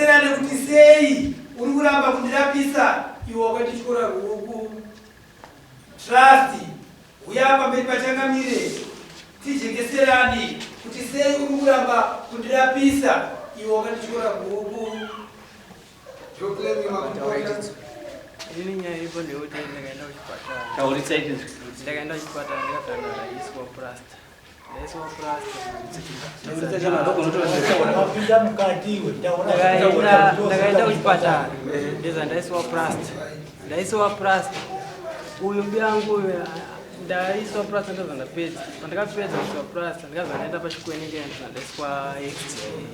Tijekeserane kuti sei uri kuramba kundirapisa iwe wakandityora ruoko. Trust, huya pamberi pachangamire tijekeserane kuti sei uri kuramba kundirapisa iwe wakandityora ruoko. Inini nyaya iripo ndeyekuti ndakaenda kuchipatara. Ndakaenda kuchipatara ndikatanga ndaiswa plasta. Ndakaenda kuchipatara ndeza ndaisiwa plasta, ndaisiwa plasta. Uyu mbiyangu uyu ndaiswa plasta, ndobva ndapedza. Pandakapedza kuiswa plasta, ndikabva ndaenda pachikwenenge, ndobva ndaiswa x-ray.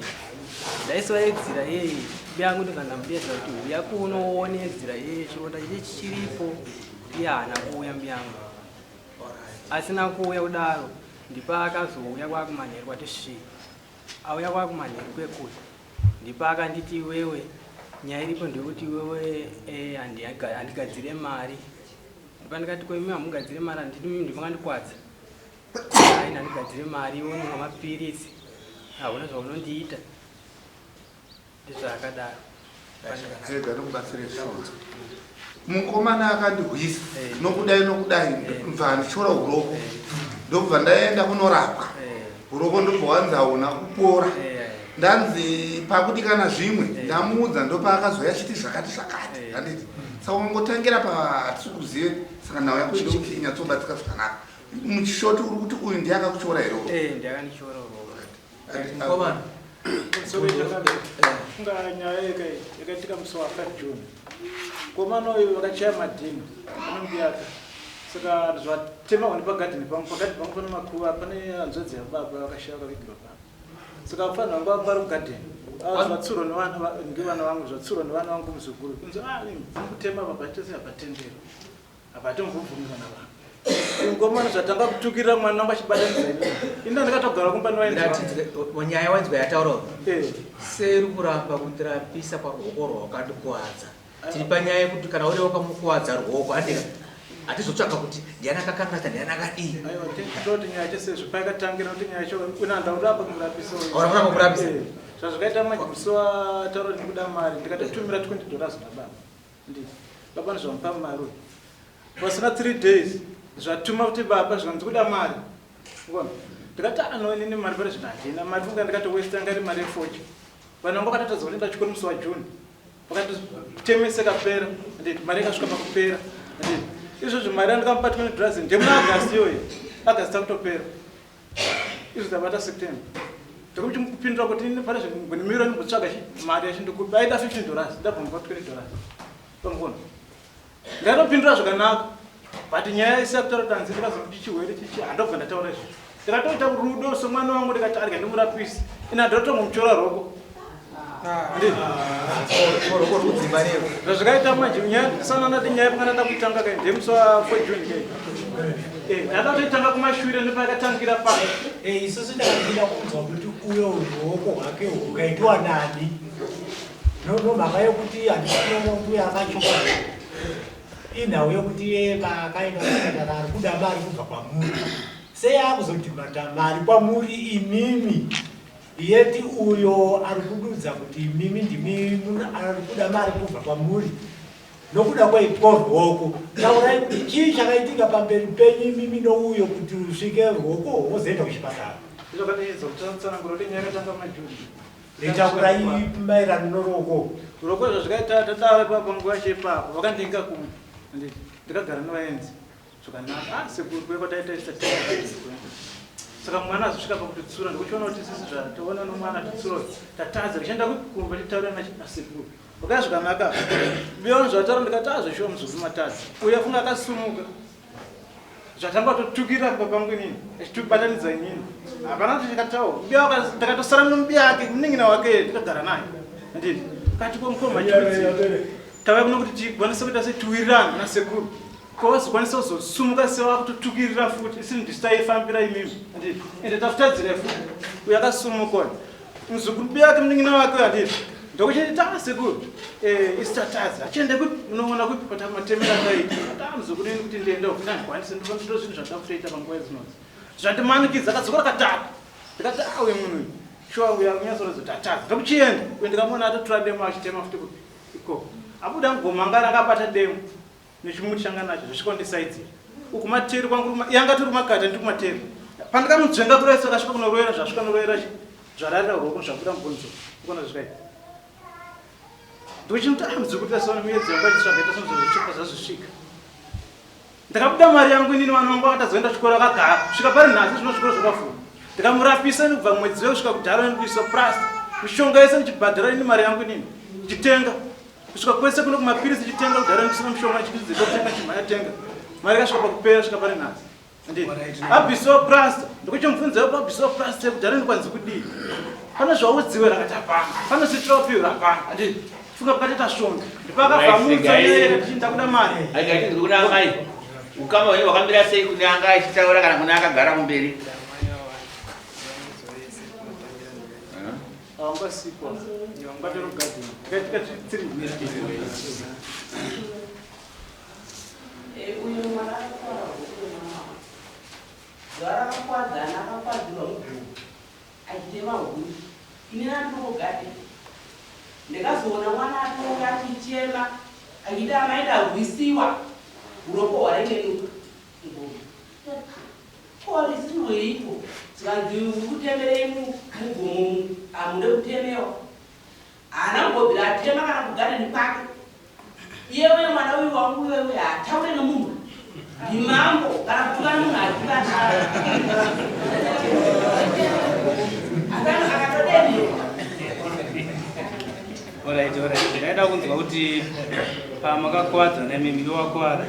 Ndaiswa x-ray yeye mbiyangu, ndobva ndamudedza kuti uya kuno uone x-ray yeye, chironda ichi chiripo. Iye haana kuuya mbiyangu. Asina kuuya kudaro, ndipaakazouya kwakumanheru kwati svii. Auya kwakumanheru kwekuya, ndipaakanditi, iwewe, nyaya iripo ndeyekuti iwewe handigadzire mari. Ndipandikati, ko imi hamugadzire mari? Handiti mimi ndimangandikwadza? Aini handigadzire mari, iwe unomwa mapiritsi, hauna zvaunondiita. Ndizvaakadaro. Rega ndikubatsire short. Mukomana akandihwisa nokudai nokudai, ndobva ndityora uroko, ndobva ndaenda kunorapwa uroko, ndobva wanzi hauna kupora. Ndanzi pakudikana zvimwe. Ndamuudza, ndopaakazoya achiti zvakati zvakati. Handiti saka ungotangira pa hatisi kuzive. Saka nhau yako ide kuti inyatsobatsika zvakanaka. Muchishoti, uri kuti uyu ndiye akakutyora here uroko? Eh, ndiye akandityora uroko. Mukomana. Funga nyaya yakaitika musi wa 5 June. Komana uyu vakachaya madhini anongiyaka, saka zvatema nepagadheni pangu. Pagadheni pangu pane makuva, pane hanzvadzi yababa vakashaya, vakavigirwa pano. Saka vafanira vanga vari kugadheni, zvatsurwa nevana, ngevana vangu, zvatsurwa nevana vangu, muzukuru kunzi mukutema baba chitose hapatendero, hapatombobvumirwa navanhu. Ngomana zvatanga kutukirira mwana wangu achibatanidza inini. Ini ndakatogara kumba nevaenzi. Nyaya wanzwa yataura seri kuramba kundirapisa paruoko rwakandikuwadza. Tiri panyaya yekuti kana uri wakamukuwadza ruoko, handika hatizotsvaga kuti ndiani akakanganisa, ndiani akadii. Aiwa, toti nyaya chesezvo paikatangira kuti nyaya yacho una ndauramba kumurapisa uyu. Wauramba kumurapisa? Eh, zvazvakaita manje, musi wataura kuti ndikuda mari, ndikatotumira $20 nababa. Ndi baba ndizvamupa mari uyu. Pasina 3 days zvatuma kuti baba zvikanzi kuda mari. Ukaona, ndikati ano inini mari pari zvino handina mari. Funga ndikatowesta anga iri mari yefochi. Vanhu vanga vakatotadza kuti ndachikoro musi waJune, vakatitemesa ikapera. Handiti mari yakasvika pakupera? Handiti izvozvo mari yandikamupa $20 ndemuna August iyoyo. August takutopera, izvo tabata September. Ndikuchimupindura kuti ini pane zvingonimira ndimbotsvaga mari yacho ndikupa. Aida $15, ndabva mupa $20 pamukona. Ndakatopindura zvakanaka, but nyaya isina kutaura kuti hanzi ndikazokuti chirwere chichi, handobva ndataura izvozvo. Ndikatoita rudo somwana wangu, ndikati arya ndimurapisi. Ine handatomutyora roko. Ruoko rwudzimba nevo. Zvazvakaita manje, nyaya sana ndati nyaya pakana ndakutanga kai ndemusi wa 4 June kai. Eh, ndakatoitanga kumashure nepakatangira pa Eh, isusu takatida kunzwa kuti uyo ruoko rwake rwukaitwa nani. Nomhaka yokuti handisinoona kuti uyo akatyora, inhau yokuti iye paakaenda kuchipatara ari kuda mari kubva kwamuri. Sei akuzodhimanda mari kwamuri imimi, yeti uyo ari kududza kuti imimi ndimi ari kuda mari kubva kwamuri nokuda kweitwo ruoko? Taurai kuti chii chakaitika pamberi penyu imimi nouyo kuti usvike ruoko wozoenda kuchipatara. Zvakadaidzo kutsanangura kuti nyaya yakatanga muna June. Taurai maererano noruoko. Ruoko, zvazvikaita, tadaro ipapo nguva yacho ipapo vakandinga kumwe. Handiti ndikagara nevaenzi zvakanaka. Ah, sekuru kuya kwataita isa. Saka mwana azosvika pakutitsura, ndikuchiona kuti sisi zvatoona nomwana atitsura tatadza tichienda kumba titaura nasekuru wakaya zvakanaka. Biona zvataura, ndikati azveshuwa muzukuru matadza. Uya funga akasumuka, zvatanga kutotukirira kumba pangu inini, achitibatanidza inini. Hapana kuti chakataura. Mbiya ndakatosara nomubiya ake, munin'ina wake, ndikagara naye. Handiti kati komukoma chikudzii, tauya kuno kuti tikwanise kuita setiwirirana nasekuru. Ko wazokwanisa kuzosumuka sewakutotukirira futi isini ndisitaifambira imimi? Handiti ende tafutadzira futi. Uyo akasumuka uyu muzukuru biya wake, munin'ina wake. Handiti ndokuchiti taa sekuru, isi tatadza, achiende kupi? Unoona kupi patamatemera taita taa muzukuru ini kuti ndiende uku ndandikwanise. Ndo zvinhu zvandida kutoita panguva idzinodzi zvandimanikidza. Akadzokera katatu, ndikati awe munhu uyu. Shuwa uya kunyatsoratidza kuti atadza. Ndokuchienda. Uye ndikamuona atotora demo achitema futi kupi ikoko. Abuda mugoma anga akabata demo nechimuti changa nacho zvasvika kundisaidzira. Uku materu kwangu ruma yanga tiri kumakata ndiri kumateru. Pandakamudzvenga kudai so akasvika kunoroera zvasvika kunoroera chi zvararira ruoko zvabuda mubvunzo. Ukona zvikaita. Ndokuchimuti ah muzukuru tasaona miedzo yangu achitsvaga ita somuzozvisvika zvazvisvika. Ndakabuda mari yangu inini vana vangu vakatadza kuenda chikoro vakagara kusvika pari nhasi zvino zvikoro zvakavhurwa. Ndikamurapisa ini kubva mwedzi wekusvika kudhara ini kuiswa plus mishonga yese ndichibhadhara ini mari yangu inini ndichitenga kusvika kwese kuno kumapirisi ndichitenga kudhara ndisina mishonga ndichidzidza kutenga chimhanya tenga mari ikasvika pakupera svika pari nhasi. Abhiso prasta ndikuchimubvunza yopo abhiso prasta yekudhara ndikwanzi kudii pane zvaudziwe rakati hapana pane sitira upiwe hapana handiti funga pakatoita svondo ndipakabva ndakuda mari aikatinzwi kuna amai ukama hwenyu hwakamira sei kune anga achitaura kana kune akagara kumberi awangasikwa wangatorogadzira Uyu mwana akakwana mwana zuva rakakwadzana akakwadzirwa mugomo achitema huni ini nandinogade ndakazoona mwana atonga achichema achiti amai ndarwisiwa uropo hwarengenuka mugomo korisirweiko zvikanzi uri kutemerei mugomo hamude kutemewa Haana kumbobvira atema kana kugarden kwake. Iye uye mwana uyu wangu uye uye haataure nomunhu. Ndimambo kana kutuka munhu aziva akatodemera. Alright, alright. Ndaida kunzwa kuti pamakakuvadzana imimi iwe wakuvara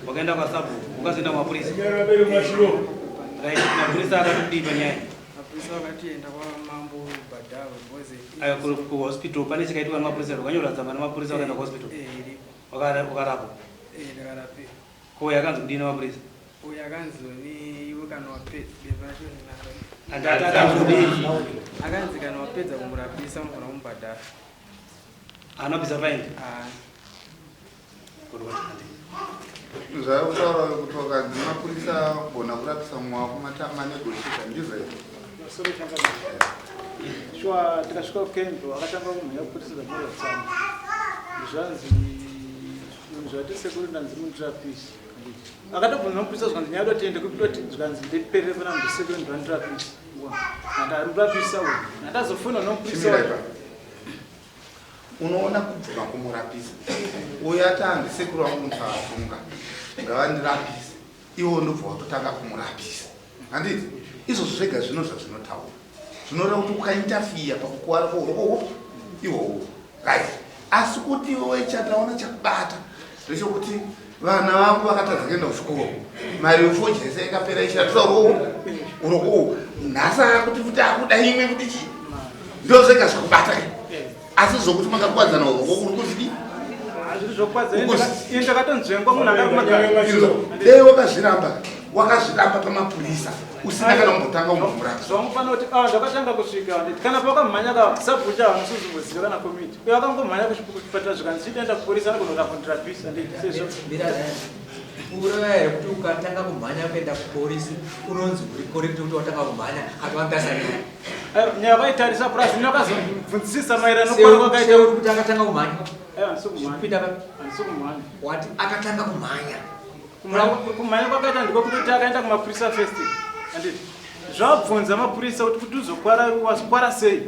wakaenda kwasabhuku ukazoenda kumapurisa. Right, mapurisa akatodii panyaya? Mapurisa vakati enda kwamambo ubhadharwe because Ayo kuhospital pane chakaitwa nemapurisa wakanyora tsamba nemapurisa wakaenda kuhospital. Eh, iripo. Wakarapwa. Eh, ndakarapiwa. Ko yakanzi kudii nemapurisa? Uyo akanzi ni iwe kana wapedza bepa racho ndinaro. Andati akanzi kudii? Akanzi kana wapedza kumurapisa unofanira kumubhadhara. Anobvisa faindi? Ah. Zvaakutaura kuti wakanzi mapurisa gona kurapisa mumwe wako manegotiata ndizvo here? Masoro changamire. Shuwa tikasvika kukembo akatanga kumhanya kuputisa zvamuri tsamba. Zvanzi zvinhu zvati sekuru ndanzi mundirapisi. Akatobvunza mapurisa zvikanzi nyaya dotende kupi doti zvikanzi ndiperere pana ndisekuru ndandirapisi. Ndandirapisa uyu. Ndazofona nomupurisa. Chimira ipapo. Unoona kubvuma kumurapisa uyo ati handi sekuru vangu musavafunga ngavandirapise iwo ndobva watotanga kumurapisa handiti izvozvo zvega zvino zvazvinotaura zvinoreva kuti ukaintafiya pakukuwara kwouroko ihwohwo right asi kuti iwe chataona chakubata ndechekuti vana vangu vakatadza kuenda kuchikoro mari yofoja yese yakapera ichiratidza uroko uroko uhu nhasi akuti futi akuda imwe kuti chii ndo zvega zvakubata ke asi zvokuti makakuwadzana uroko uri kuzidi dei wakazviramba wakazviramba pamapurisa usina kana kumbotanga kumbomurapa zvamufanira kuti ah, ndakatanga kusvika nditi kana pakamhanya ka sabhucha hamusuzumbozira kana komiti uyo akangomhanya kuchipatara zvikanzi chitoenda kupurisa anogonorapwa ndirapisa nditi sezvo Kureva here kuti ukatanga kumhanya kuenda kupolisi unonzi uri correct kuti watanga kumhanya akavambasa nyaya? Nyaya vaitarisa plus ini vakazobvunzisisa maererano nokuona kwakaita uri kuti akatanga kumhanya. Aiwa handisi kumhanya. Kupinda papi? Handisi kumhanya. Wati akatanga kumhanya. Kumhanya kwakaita ndiko kutoti akaenda kumapurisa first. Handiti. Zvabvunza mapurisa kuti kuti uzokwara wakwara sei.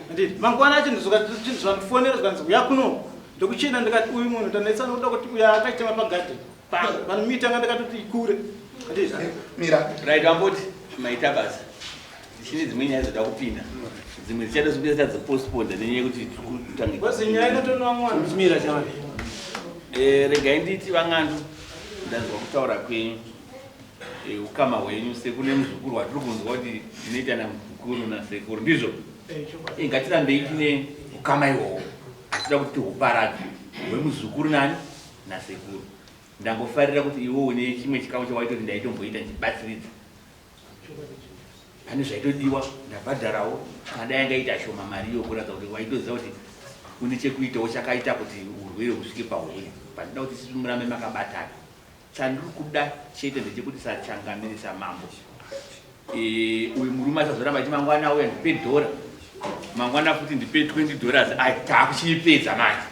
Handiti. Mangwana acho ndizvandifonera zvikanzi uya kuno. Ndokuchienda ndikati uyu munhu tanetsa nokuda kuti uya akachitema pagarden. Vanhu mitanga ndakatoti ikure. Handiti. Mira. Right amboti maita basa. Tichine dzimwe nyaya dzoda kupinda. Dzimwe dzichada zopinda tadzipostponda nenyaya yekuti tiri kutanga. Because nyaya inotonwa mwana. Mira chama. Eh, regai nditi vang'andu ndanzwa kutaura kwenyu eh, ukama hwenyu sekune muzukuru watiri kunzwa kuti inoita namukuru nasekuru ndizvo eh, ngatirambei tine ukama ihwohwo hatida kuti tihuparadze hwemuzukuru nani nasekuru ndangofarira kuti iwe une chimwe chikamu chawaitoti ndaitomboita ndichibatsiridza pane zvaitodiwa ndabhadharawo kana dai yanga ita shoma mari iyo kuratidza kuti waitoziva kuti une chekuitawo chakaita kuti urwere husvike pahuri pandida kuti isusu murambe makabatana chandiri kuda chete ndechekuti sachangamire samambo e, uyu murume asazoramba achi mangwana auya ndipe dhora Mangwana futi ndipe 20 dollars. Ai takuchiipedza manje.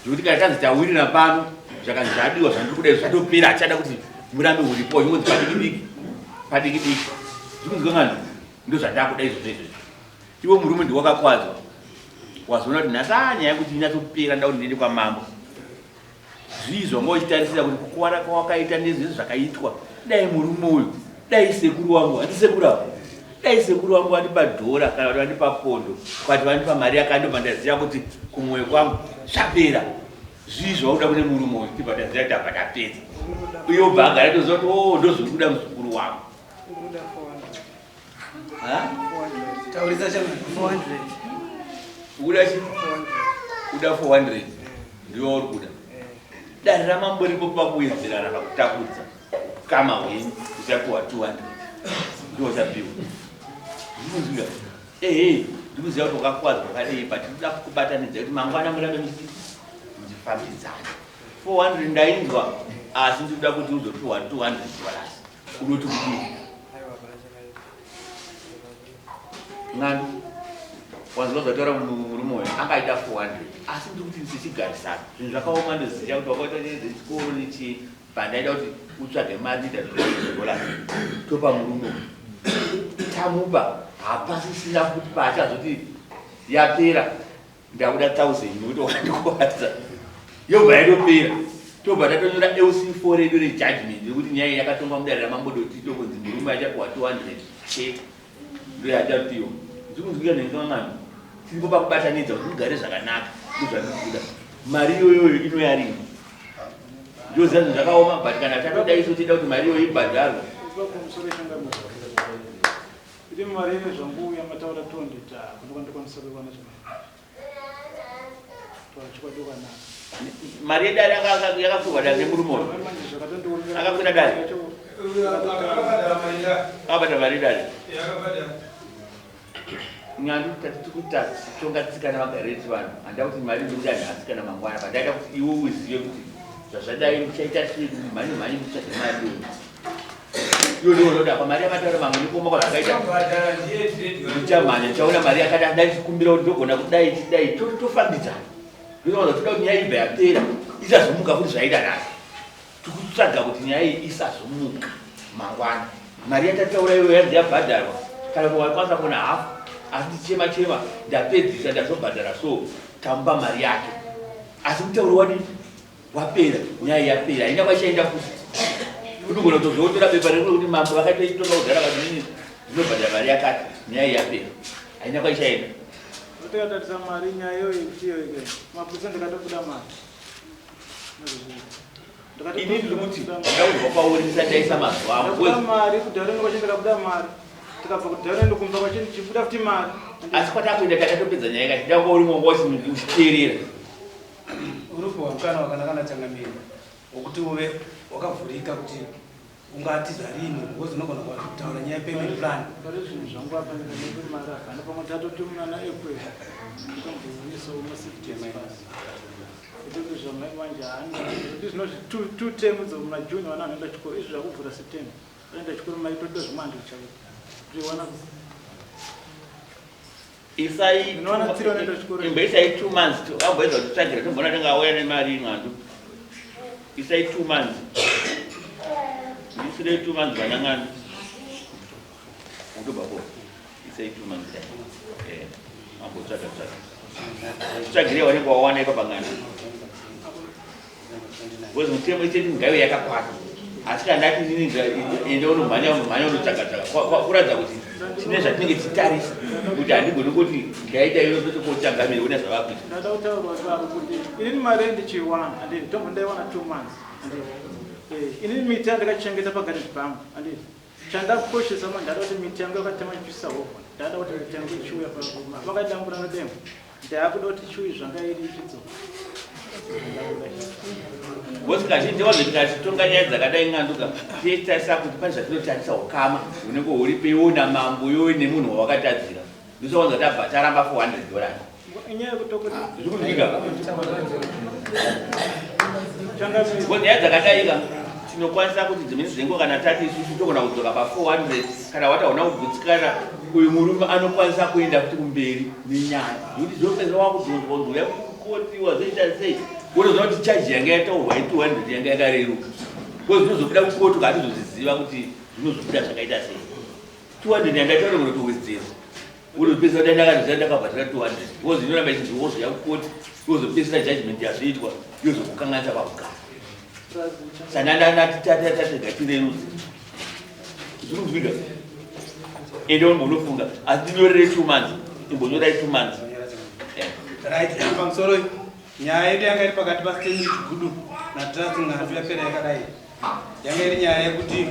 Zvekuti kana tanzi tawirira pano zvakanzi zvadiwa zvandiri kuda zvatopera hatichada kuti murambe uripo ingonzi padiki diki padiki diki. Zvikunzwa ngani? Ndozvandakuda izvozvo izvozvo. Iwe murume ndiwe wakakwadzwa. Wazoona kuti nhasi ah nyaya yekuti inyatsopera ndakuti ndiende kwamambo. Zvii zvanga uchitarisira kuti kukuvara kwawakaita nezvese zvakaitwa dai murume uyu dai sekuru wangu handi sekuru avo dai sekuru wangu vandipa dhora kana kuti vandipa pondo kwati vandipa mari yakandobva ndaziva kuti kumwoyo kwangu zvapera zvii zvauda kune murume uyu tibva taziva kuti abva tapedza uye obva agara toziva kuti o oh, ndozviri kuda muzukuru wangu Taurisa chama 400. Ukuda chi? Kuda 400. Ndiwe uri kuda. Dare ramambo ripo pakuwedzerana pakutakudza. Kama hwenyu uchapiwa 200. Ndiwe uchapiwa. Ndikuziva. Ehe, ndikuziva kuti wakakuwadzwa wakadii but ndikuda kukubatanidza kuti mangwana murambe muchifambidzana. 400 ndainzwa asi ndikuda kuti uzopiwa 200 dollars. Unoti kudii? Ngani? Wanzwa zvataura murume uyu akaita 400 asi ndiri kuti tichigarisana zvinhu zvakaoma ndoziva kuti wakaita nezvechikoro nechii pandaida kuti utsvage mari ita zvodola topa murume uyu tamupa hapasisina futi paachazoti yapera Ndakuda 1000 nekuti wakandikuvadza. Yobva yatopera. Tobva tatonyora LC4 redu rejudgment yekuti nyaya yakatongwa mudare ramambo Dotito kunzi murume achapiwa 200 chete. Ndoyachapiwa. Ndikunzwika nengamani. Tiripo pakubatanidza kuti mugare zvakanaka. Ndozvandikuda. Mari iyoyoyo inoyarini. Ndoziva zvinhu zvakaoma but kana tatoda isu tida kuti mari iyoyo ibhadharwe. Iri mari ine zvangu yamataura 200 ah kuno kwandikwanisa kuiwana zvimwe. Taura chokwadi ukanaka. Mari yedare yakakwirwa dare nemurume uyu. Akakwira dare. Akabhadhara mari yedare. Nyandu tati tikutonga tsikana vagare chivanhu handa kuti mari ndokuda nhasi kana mangwana but ndaida kuti iwe uzive kuti zvazvadai ndichaita sei kuti mhanye mhanye nditsvage mari iyoyo. Iwe ndiwe unoda apa mari yamataura mamwe nekuoma kwazvakaita ndichamhanya ndichaona mari yakada ndaichikumbira kuti ndogona kudai chidai tofambidzana ndinoona toda kuti nyaya ibva yapera isazomuka futi zvaita nhasi tikutsvaga kuti nyaya iyi isazomuka mangwana mari yatataura iyoyo yanzi yabhadharwa kana kuti wakwanisa kuona hafu asi ndichema chema ndapedzisa ndazobhadhara so tamupa mari yake asi mutauro wadii wapera nyaya yapera haina kwachaenda futi unogona kutozotora bepa rekuti kuti mambo vakatoitonga kudhara vati nini ndinobhadhara mari yakati nyaya yapera haina kwaichaenda tikatarisa mari nyaya iyoyo yekuti iyoyo mapurisa ndikatobuda mari ini ndiri kuti ndaudzwa kwauri ndisati ndaisa mazuva angu mari kudhara kwacho ndikabuda mari tikabva kudhara ndokumba kwacho ndichibuda futi mari asi kwatakuenda takatopedza nyaya kati ndakwauri mongo uchiteerera Uripo mukana wakanaka nachangamire wokuti uve wakavhurika kuti ungatiza rini because unogona kutaura nyaya yepayment plan. Pari zvinhu zvangu apa ndikanyebe mari hapana pamwe tatotumira na April tombouisawo masectors pasi kuti zvamai manje haana kuti zvinozvi two term dzo muna June vana vanoenda chikoro izvi zvakuvhura September vanoenda chikoro mai toda zvimwe chavo toiwana Isai imboisai 2 months amboedza kutitsvagira tomboona tenge auya nemari imwandu isai 2 months ndisirei 2 months vanang'ani utobva ko isai 2 months eh ambotsvaga tsvaga tsvagirei wanenge wawana ipapa ng'ani Because mutemo icheti ngaive yakakwana. Asi kana ndati inini ende unomhanya unomhanya unotsvaga tsvaga kuratidza kuti tine zvatinenge tichitarisa kuti handigoni kuti ndaita iyo ndoti kochangamire une zvavakuita. Ndada kutaura zvavo kuti inini mari ndichiiwana handiti tombo ndaiwana 2 months handiti eh, inini miti yandakachengeta pagarden pangu handiti chandakoshesa manje ndada kuti miti yangu yakatema ichipisa hoko ndada kuti miti yangu ichiuya vakadambura nedemo Ndakuda kuti chui zvanga iri ichidzoka. Boss kazhinji wazvo tikachitonga nyaya dzakadai n'anduka tichitarisa kuti pane zvatinotarisa ukama hunenge huripo iwo namambo iwe nemunhu wawakatadzira ndoswawanza tabva taramba 400 dollars Inyaya yekutokoti. Zviri kunzwika? Nyaya dzakadai ka. Tinokwanisa kuti dzimweni dzenguva kana tati isusu togona kudzoka pa 400 kana wati hauna kugutsikana, uyu murume anokwanisa kuenda futi kumberi nenyaya nekuti zvinopedzera wakudhonzwa kunzi uya kukoti wazoita sei, wotoziva kuti chaji yanga yataurwa ye 200 yanga yakareruka, because zvinozobuda kukoti ukatizozviziva kuti zvinozobuda zvakaita sei. 200 yandataura kunotowedzera wotopedzisira kuti ndakatoziva ndakabhadhara 200 because inoramba ichinzi wozouya kukoti wozopedzisira judgment yazvoitwa yozokukanganisa pakugara. Sanandatitatatega tirerutse zviri kunzwika. Ende unombonofunga asi tinyorere 2 months, imbonyorai 2 months. Right, pamusoro nyaya yedu yanga iri pakati paStanley Chigudu naTrust Ng'andu yapera yakadai. Yanga iri nyaya yekuti